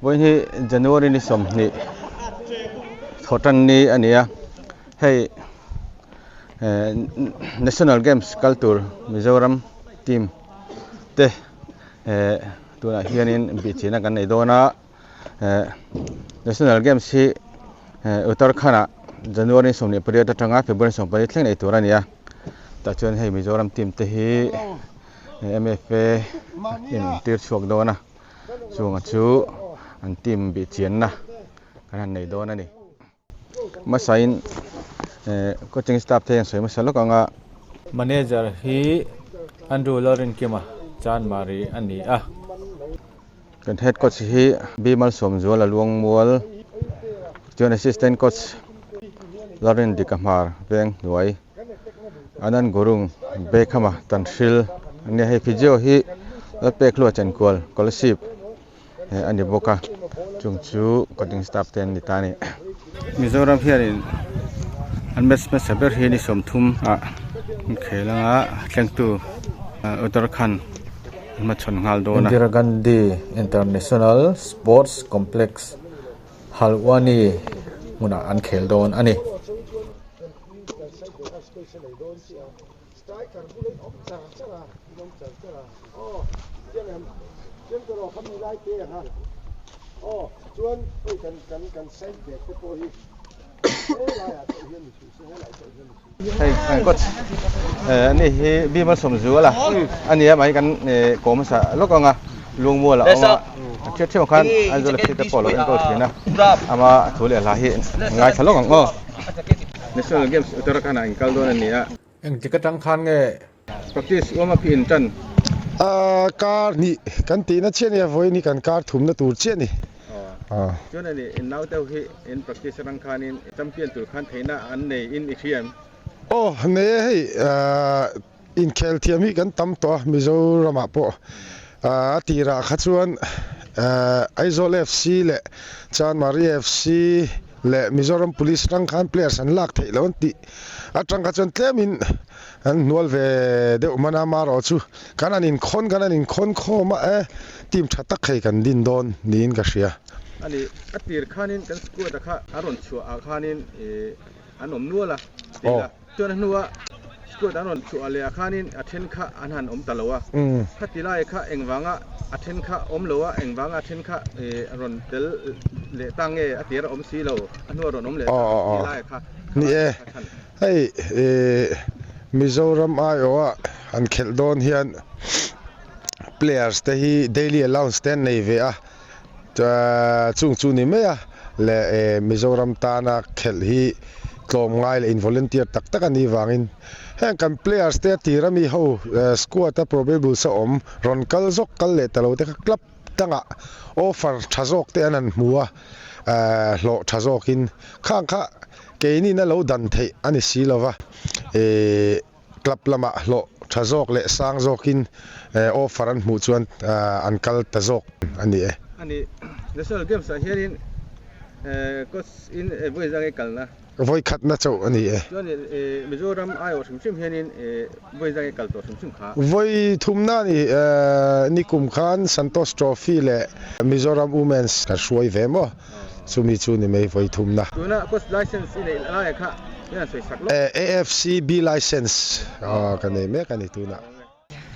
Vawiin hi January ni 20 thawhtan ni a ni a, hei National Games kal tur Mizoram team te tunah hianin bihchihna kan nei dawn a, National Games hi Uttarakhand ah January ni 28 atanga February ni 14 thleng nei tur a ni a, tah chuan hei Mizoram team te hi MFA in tir chhuak dawn a. Chunga chu an team bih chianna kan han nei dawn a ni. Hmasain coaching staff te hian sawi hmasa lawk ang a. Manager hi Andrew Lalrinkima Chanmari a ni a. Kan head coach hi Bimal Sawmzuala Luangmual, chuan assistant coach Lalrindika Hmar Venghnuai. Anand Gurung Bekhama Tanhril a nia hei physio hi Lalpek hlua chenkual scholarship a ni bawk a chung chu coaching staff te an ni ta a ni. Mizoram hianin an match hmasa ber hi ni 30 ah an khel anga thlengtu Uttarakhand an hmachhawn nghal dawn a. Indira Gandhi International Sports Complex Halwani hmunah an khel dawn a ni. Hei kan coach ani hi Bimal Sawmzuala a nia mahni kan kawm hmasa lawk ang a Lungmual a awm a a hriat ṭheuh khan Aizawl FC te pawh a lo enkawl ṭhin a ama thu leh hla hi ngaithla lawk ang aw. National Games Uttarakhand ah inkal dawn a ni a. Engtik atang khan nge? Practice uam a phi in tan. Kar hnih kan tihna chiah a ni a, vawiin hi kan kar thumna tur chiah a ni. Chuan a ni, in naute ho hi in practice atang khanin champion tur khan theihna an nei in i hria em? Aw, nei e hei, inkhel thiam hi kan tam tawh a Mizoramah pawh. A tirah kha chuan Aizawl FC leh Chanmari FC leh Mizoram Police atang khan players an lak theih loh an tih atang kha chuan tlemin an hnual ve deuh hman a, amaherawh chu kan han inkhawn kan han inkhawn khawm a e team tha tak hei kan din dawn niin ka hria. A ni, a tir khanin kan squad a kha a rawn chhuah ah khanin an awm nual a ti la. Chuan a hnua squad an rawn chhuah leh ah khanin a then kha an han awm ta lo a, khati lai kha engvanga a then kha awm lo a, engvanga a then kha rawn tel leh ta nge a tir a awm si lo, a hnua rawn awm leh ta ti lai kha Ni e, hei Mizoram aiawha an khelh dawn hian players te hi daily allowance te an nei ve a, Chung chu ni mai a, leh Mizoram tana khelh hi tlawm ngai leh in volunteer tak tak a nih vangin heng kan players te a tir ami ho squad a probables a awm rawn kal zawk kal leh ta lo te kha club dangah offer tha zawk te an han hmu a, hlawh tha zawkin khang kha keinin a lo dan theih a ni si lova. Club lamah hlawh tha zawk leh sang zawkin offer an hmuh chuan an kal ta zawk a ni e. A ni. National Games ah hianin coach in vawi zang i kalna. Vawi khatna chauh a ni e. Chuan Mizoram aiawh hrim hrim hianin vawi zang i kal tawh hrim hrim kha. Vawi thumna a ni. Nikum khan Santosh Trophy leh Mizoram Women's kan hruai ve maw? Chumi chu ni mai vawi thumna. Tuna coach license i neih laia kha i han sawi sak lawk. AFC B license ka nei mek a ni tunah.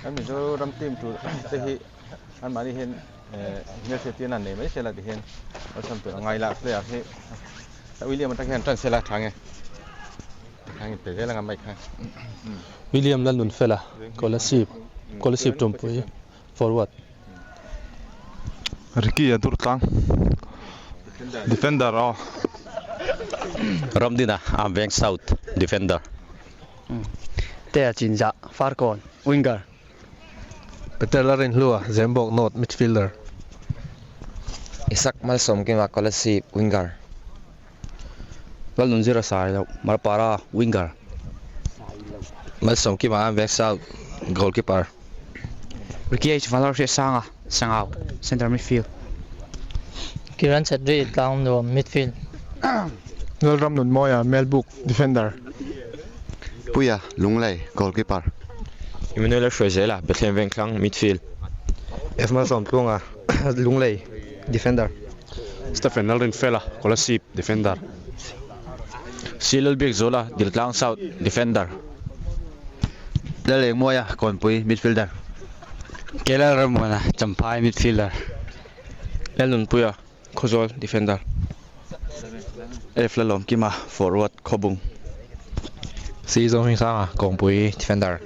Kan Mizoram team tur te hi anmahni hian hmelhriat tirna an nei mai sela tihian awlsam tur a ngai la player hi William atang hian tan sela tha nge tha nge pe zel anga mic kha. William Lalnunfela Kolasib Kolasib Tumpui Forward. Ricky a dur tlang. Defender aw. Ramdina Arm Veng South defender. Tea Chinzah Farkawn winger. Peter Larinhlua Zembawk North midfielder. Isak Malsawmkima Kolasib winger. Lalnunzira Sailo Marpara winger. Malsawmkima Arm Veng South goalkeeper. Ricky H Valor Hriasanga Sangau center midfield. Kiran Chhetri Tlangnuam midfield. Lalram Nunmawia Melbuk defender. Puia Lunglei goalkeeper. Emmanuel Hruaizela Bethlehem Vengthlang midfield. F Malsawmtluanga Lunglei defender. Stephen Lalrinfela, Kolasib, defender. C Lalbiakzuala, Diltlang South, defender. Lalengmawia, Kawnpui, midfielder. K Lalrammuana, Champhai, midfielder. Lalnunpuia, Khawzawl, defender. F Lalawmkima, forward, Khawbung. C Zohmingsanga, Kawnpui, defender.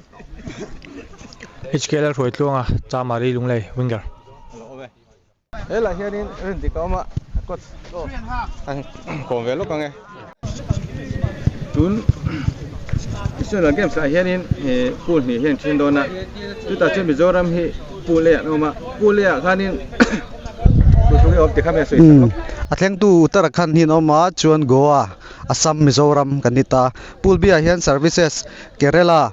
HK Lalhruaitluanga, Chamari Lunglei, winger. Helai hianin rin dik a awm a, coach an kawm ve lawk ang e. Tun National Games ah hianin pool hnih hi an then dawn a, chutah chuan Mizoram hi pool A ah an awm a, pool A ah khanin tu tu nge awm tikha mi a sawi sak lawk. A thlengtu Uttarakhand hi an awm a, chuan Goa, Assam, Mizoram kan ni ta. Pool B ah hian Services, Kerala,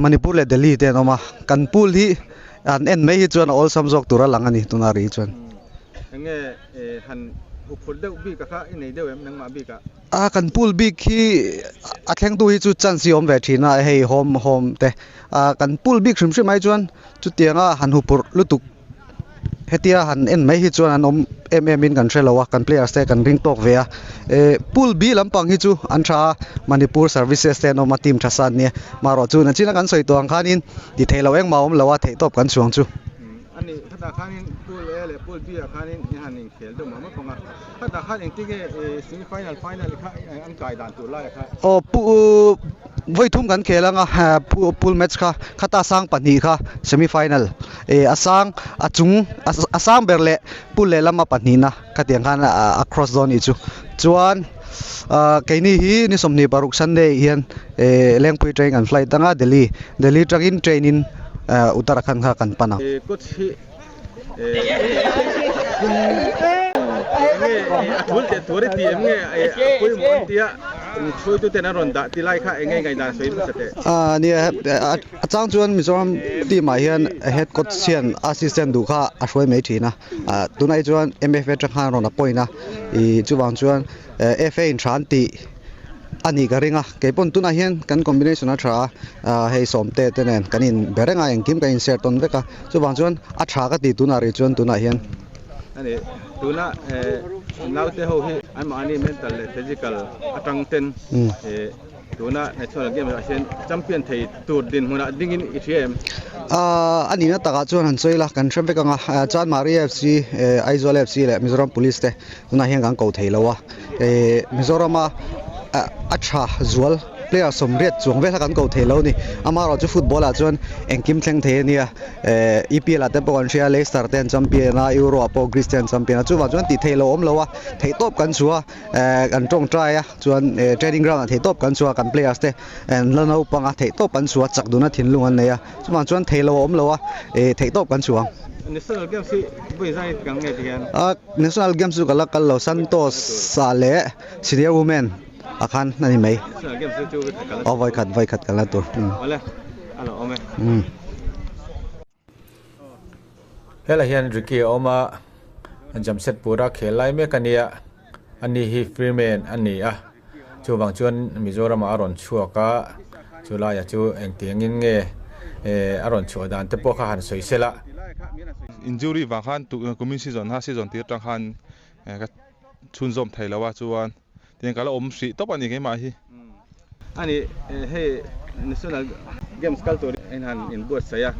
Manipur leh Delhi te an awm a, kan pool hi An en mai hi chuan a awlsam zawk tur a lang a ni tuna ri chuan. Enge han huphurh deuh bik a kha i nei deuh em nangmah bik ah? A kan pool bik hi a thlengtu hi chu chance hi awm ve thin a hei home home te a kan pool bik hrim hrim ai chuan chutianga han huphurh lutuk hetia han en mai hi chuan an awm em em in kan hre lo a kan players te kan ring tawk ve a eh pool B lampang hi chu an tha a Manipur services te an awm a team tha sa an nia marawh chu nachina kan sawi tawh ang khanin Ti theih loh engmah awm lo a, theih tawp kan chuang chu. A nih, khatah khanin Pool A leh Pool B ah khanin i han inkhel deuh mah mah pawng a. Khatah khan engtin nge semi final, final kha an kai dan tur lai kha? Aw, pu vawi thum kan khel anga pool match kha, khata sang pahnih kha semi final a sang a chung a sang ber leh pool lehlam a pahnihna khatiang khan a cross dawn nih chu. Chuan keini hi ni 26 Sunday hian Lengpui train kan flight anga Delhi Delhi tangin train in Uttarakhand kha kan pan ang. Coach hi kum enge a thul teh tur i ti em nge a pawimawh an tia hruaitu ten an rawn dah ti lai kha enge ngaihdan sawi hmasa teh. Nia a chang chuan Mizoram team ah hian head coach hian assistant duh kha a hruai mai thin a. Tunah hi chuan MFA atang khan rawn appoint a, ih chuvang chuan FA in tha an tih a nih ka ring a, keipawn tunah hian kan combination a tha a, hei sawmte te nen kan in be reng a, engkim kan in share tawn vek a, chuvang chuan a tha ka ti tunah rih chuan tunah hian. A ni, tuna naute ho hi anmahni mental leh physical atang ten Tuna National Games ah hian champion thei tur dinhmunah dingin i hria em? A nihna takah chuan han sawi la, kan hre vek ang a, Chanmari FC, Aizawl FC leh Mizoram Police te tunah hian kan ko thei lo a, Mizorama a tha zual player 80 chuang vel kha kan ko thei lo a ni. Amaherawhchu football ah chuan engkim thleng thei a nia, EPL ah te pawh kan hria, Leicester te an champion a, Euro ah pawh Greece te an champion a, chuvang chuan tih theih loh a awm lo a, theihtawp kan chhuah a. Kan tawngtai a chuan training ground ah theihtawp kan chhuah a kan players te an la naupang a theihtawp an chhuah a chak duna thinlung an nei a chuvang chuan theilo a awm lo a theihtawp kan chhuah ang. National Games hi vawi zai kal nge ti hian? National Games chu ka la kal lo Santos ah leh Senior Women ah khan a ni mai. National Games chu kal Aw vawikhat vawikhat kal na tur. Awle a lo awm e. Helai hian Ricky a awm a, Jamshedpur a khel lai mek a nia, ani hi Freeman a ni a, chuvang chuan Mizoramah a rawn chhuak a, chulaiah chu engtiangin nge a rawn chhuah dan te pawh kha han sawi sel a. Injury vang khan kumin season kha season tir atang khan ka chhunzawm thei lo a chuan Tiang ka la awm hrih tawp a ni keimah hi. A ni, hei National Games kal tur in han inbuatsaih a,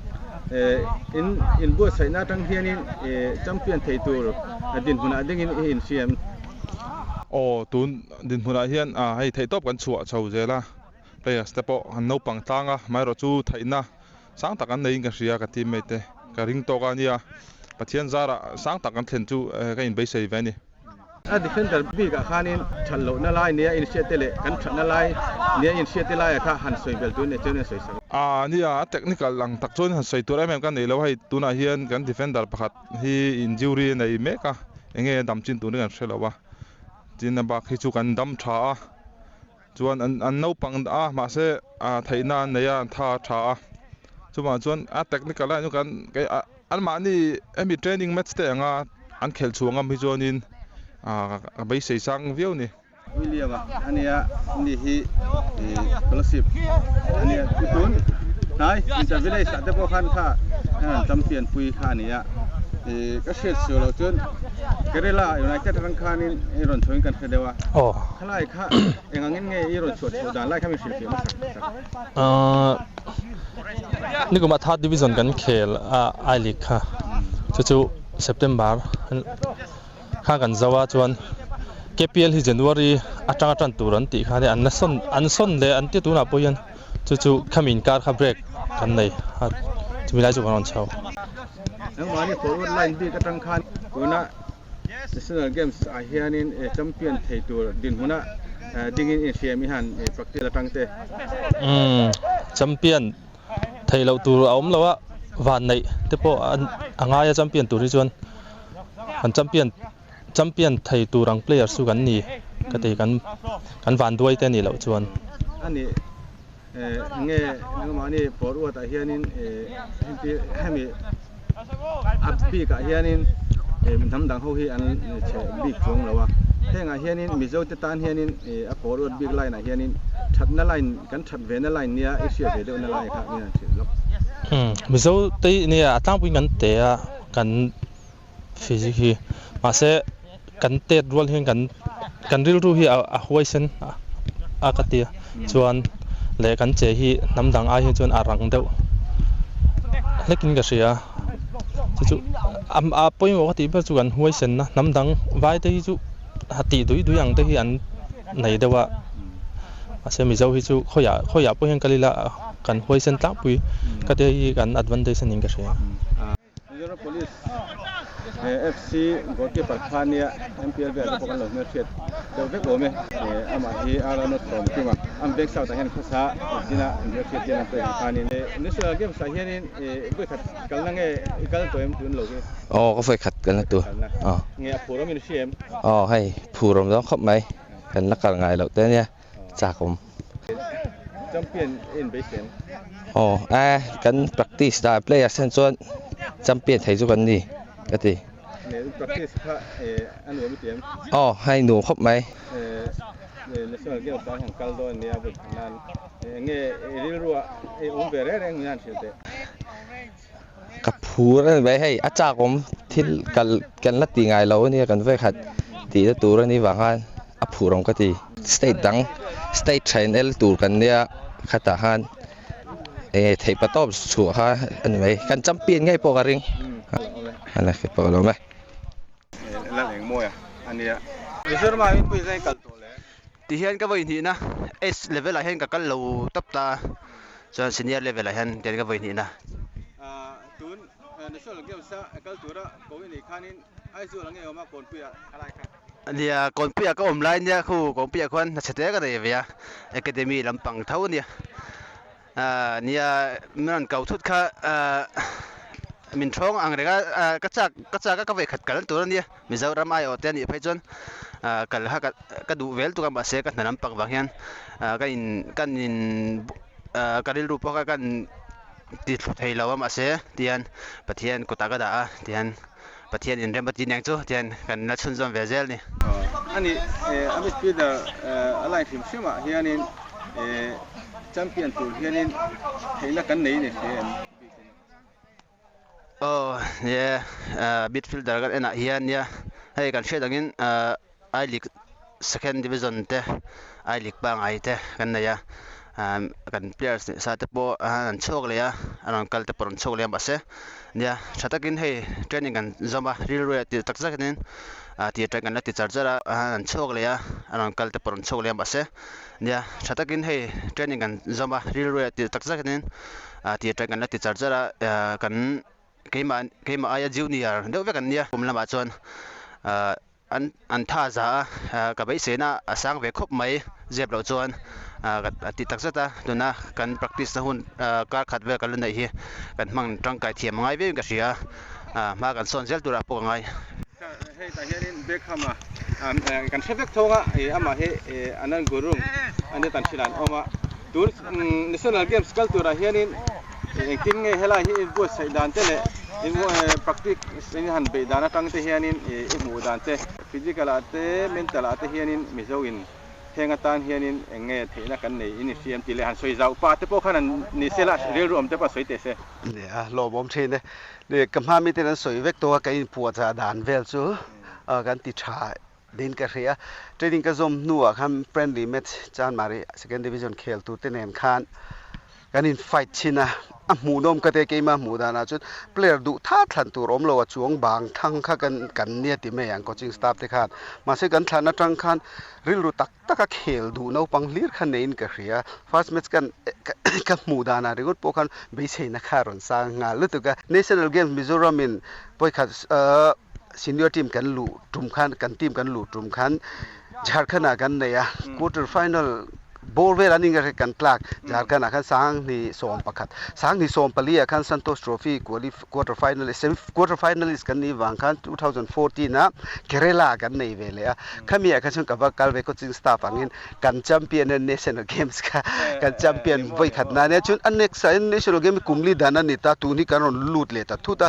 in inbuatsaihna atang hianin champion thei tur dinhmunah dingin i inhria em? Aw, tun dinhmunah hian hei theihtawp kan chhuah chho zel a, players te pawh an naupang tlang a, amaherawhchu theihna sang tak an neiin ka hria ka teammate te ka ring tawk a nia, Pathian zarah sang tak an thlen chu ka inbeisei ve a ni. A defender bikah khanin that lohna lai nia inhriat te leh kan thatna lai nia inhriat te laiah kha han sawi bel tur nia chuan a sawi sak. A nia, a technical ang tak chuan han sawi tur em em ka nei lo, hei tunah hian kan defender pakhat hi injury a nei mek a, enge a dam chin turin kan hre lo a, tin a bak hi chu kan dam tha a, chuan an an naupang a mahse theihna an nei a, an tha a tha a, chuvang chuan a technical ah hian kan Anmahni hemi training match te anga an khelh chhuah ngam hi chuanin a beisei sang viau ni. William a ania ni hi scholarship ania tun hnai inter village ah te pawh khan kha an champion pui kha ania ka hriat sual loh chuan. Kerala United atang khanin i rawn chhuahin kan hre deuh a. Aw. Khalai kha eng angin nge i rawn chhuah chhoh dan lai kha min hrilhfiah hmasa sak. Nikumah third division kan khel a I League kha chu chu September kha kan zo a chuan KPL hi January atanga tan tur an tih khan an la sawn an sawn leh an ti tunah pawh hian chu chu khami inkar kha break kan nei a chumi lai chu kan rawn chho. Nangmahni forward line bik atang khan tuna National Games ah hianin champion thei tur dinhmuna dingin inhriam i han practice atang te. Umm champion theih loh tur a awm lo a, van neih te pawh a ngai a champion tur hi chuan kan champion champion thei tur ang players chu kan ni ka ti kan kan van duai te a nih loh chuan. A nih nge nangmahni forward ah hianin hemi a bik ah hianin hnam dang ho hi an chhe bik chuang lo a, hengah hianin Mizo te tan hianin a forward bik line ah hianin thatna line Kan that ve na lai nia i hriat ve deuh na lai kha min han hrilh lawk. Umm Mizo te nia a tlangpui kan te a kan physique hi mahse kan tet rual hian kan kan rilru hi a huaisen a ka tia chuan leh kan che hi hnam dang ai hi chuan a rang deuh hlekin ka hria chu chu a pawimawh ka tih ber chu kan huaisen na hnam dang vai te hi chu ha tih dui dui ang te hi an nei deuh a mahse Mizo hi chu khawiah khawiah pawh hian kal ila kan huaisen tlangpui ka tia hi kan advantage a niin ka hria. Mizoram Police FC goalkeeper kha nia MPL vel te pawh kan lo hmelhriat deuh vek awm e amah hi R Arnold Sawmkima an veng south ah hian khawsa zina hmelhriat hian an pek ang khanin National Games ah hianin vawikhat kalna nge i kal tawh em tun lo hi? Aw ka vawikhat kalna tur. Nge a phur awm in hria em? Aw hei phur awm zawng khawp mai. Kan la kal ngai loh te ania chak awm. Champion in beisem. Aw e kan practice dah players ten chuan champion thei chu kan ni ka ti. Practice kha a nuam i ti em? Aw hei nuam khawp mai. National Games ah hian kal dawn ania vawi khat nan enge i rilru ah i awm ve reng reng hian hrilh teh. Ka phur a ni mai hei a chak awm thil kal kan la ti ngai lo ania kan vek khat tih na tur a nih vang khan a phur awm ka ti state dang state tha in el tur kan nia khatah khan eng nge theih pa tawp chhuah kha a ni mai kan champion ngei pawh ka ring a la kei pawh ka lawm e. Tihian ka vawi hnihna H level ah hian ka kal lo tawp ta a, chuan senior level ah hian tihian ka vawi hnihna. Tun National Games a kal tura ko i nih khanin Aizawl ang nge awm a Kawnpuiah a lai kha? Nia, Kawnpuiah ka awm lai nia khu Kawnpuiah khuan hna chhe te ka nei ve a, academy lampang tho ania. Nia, min rawn kau thut kha min thawng ang reng a, ka chak ka chak a ka vawikhat kal tur a nia, Mizoram aiawh te a nih phei chuan kal kha ka duh vel tuk a mahse ka hna lampang vang hian ka in kan in ka rilru pawh kha kan ti thlu thei lo a mahse tihian Pathian kutah ka dah a tihian Pathian inrem a ti nen chu tihian kan la chhunzawm ve zel a ni. A nih, a midfielder a line hrim hrimah hianin Champion tur hianin theihna kan nei ni hle em? Aw nie midfielder kan enah hian nia hei kan hriat angin I League second division te I League pangngai te kan nei a kan players leh sa te pawh an chhuak leh a an rawn kal te pawh an rawn chhuak leh a mahse nia tha takin hei training kan zawm a rilru leh tih tak zetin tih atang kan la ti char char a an chhuak leh a an rawn kal te pawh an rawn chhuak leh a mahse Nia, tha takin hei training kan zawm a, rilru leh tih tak zetin tih atang kan la ti char char a, kan keimah keimah aia junior deuh vek an nia. Kum lamah chuan an an tha za a, ka beiseina a sang ve khawp mai zep loh chuan a ti tak zet a, tuna kan practice na hun kar khat vel kan la neih hi kan hmang tangkai thiam a ngai viauin ka hria a, hma kan sawn zel turah pawh ka ngai. Hei tah hianin Beckham a kan hre vek thawng a, amah hi Anand Gurung a nia tan hrilh an awm a. Tun National Games kal turah hianin engtin nge helai hi inbuatsaih dan te leh practice in han beih dan atang te hianin i hmuh dan te, physical ah te mental ah te hianin Mizo in heng atan hianin eng nge theihna kan nei in i hriam tih leh han sawi zauh pa te pawh khan an ni se la rilru awm te pawh an sawi teh se. Nia, lawmawm thin e. Leh ka hma miten an sawi vek tawh a, ka inpuahchah dan vel chu kan ti tha niin ka hria. Training ka zawm hnuah khan friendly match Chanmari second division khel tur te nen khan kan in fight thin a, a hmuhnawm ka tia keimah hmuh danah chuan player duh tha thlan tur awm lo a chuang bang thang kha kan kan nia ti mai ang coaching staff te khan mahse kan thlan atang khan rilru tak taka khel duh naupang hlir kha neiin ka hria first match kan ka hmuh danah ringawt pawh khan beiseina kha a rawn sang nghal lutuk a National Games Mizoram in pawikhat senior team kan luh tum khan kan team kan luh tum khan Jharkhand ah kan nei a quarter final bawr vel an inga kan tlak Jharkhand ah khan sanghnih sawm pakhat sanghnih sawm pali ah khan Santosh Trophy quarter finalist semi quarter finalist kan nih vang khan 2014 ah Kerala kan nei ve leh a khami ah khan chuan ka va kal ve coaching staff angin kan champion a national games kha kan champion vawi khat na ania chuan a next ah hian national game hi kum li dan a ni ta tun hi kan rawn lut leh ta thut a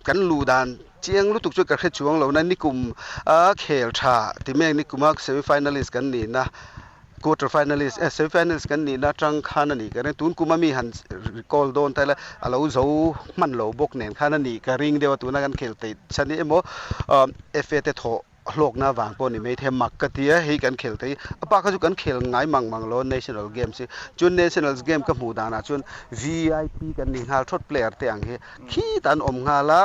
kan luh dan Chiang lutuk chu ka hre chuang lo na nikum a khel tha ti mek nikum a semi finalist kan nih na quarter finalist eh semi finalist kan nih na atang khan a nih ka ring tun kum a mi han recall dawn ta ila a lo zo hman lo bawk nen khan a nih ka ring deuh a tuna kan khel theih chhan hi emaw FA te thawh hlawkna vang pawh ni maithei mak ka ti a hei kan khel thei a pa kha chu kan khel ngai mang mang lo national games hi chuan national game ka hmuh danah chuan VIP kan ni nghal thawt player te ang hi Khi ta an awm nghal a,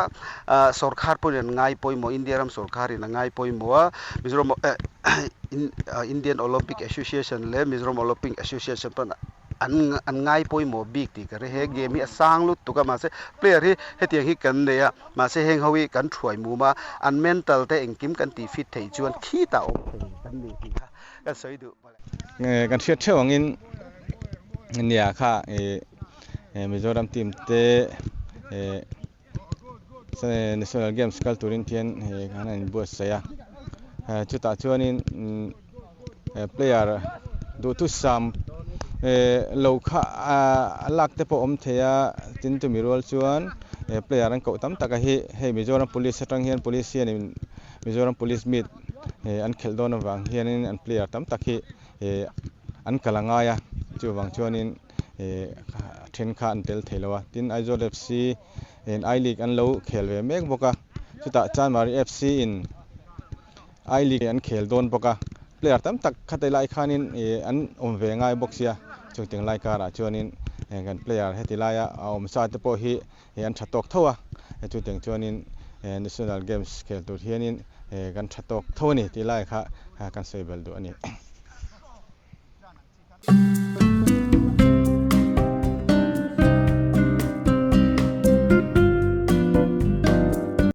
sorkar pawhin an ngai pawimawh, India ram sorkarin a ngai pawimawh a, Mizoram Indian Olympic Association leh Mizoram Olympic Association pawn an an ngai pawimawh bik tih ka hre, he game hi a sang lutuk a mahse player hi hetiang hi kan nei a, mahse heng ho hi kan thuai mum a, an mental te engkim kan tih fit theih chuan khi ta awm thei kan ni tih kha ka sawi duh. Kan hriat theuh angin nia kha ih Mizoram team te ih National Games kal turin thian an han inbuatsaih a chutah chuanin player duhthusam lo kha a lak te pawh a awm thei a tin chumi rual chuan player an koh tam tak a hi hei Mizoram Police atang hian Police hianin Mizoram Police meet an khelh dawn avang hianin an player tam tak hi an kal a ngai a chuvang chuanin a then kha an tel thei lo a tin Aizawl FC in I League an lo khel ve mek bawk a chutah Chanmari FC in I League an khel dawn bawk a player tam tak khatai lai khanin an awm ve ngai bawk sia chutiang lai karah chuanin kan player heti laia a awm sa te pawh hi an tha tawk tho a chutiang chuanin National Games khel tur hianin kan tha tawk tho a ni tih lai kha kan sawi belh duh a ni.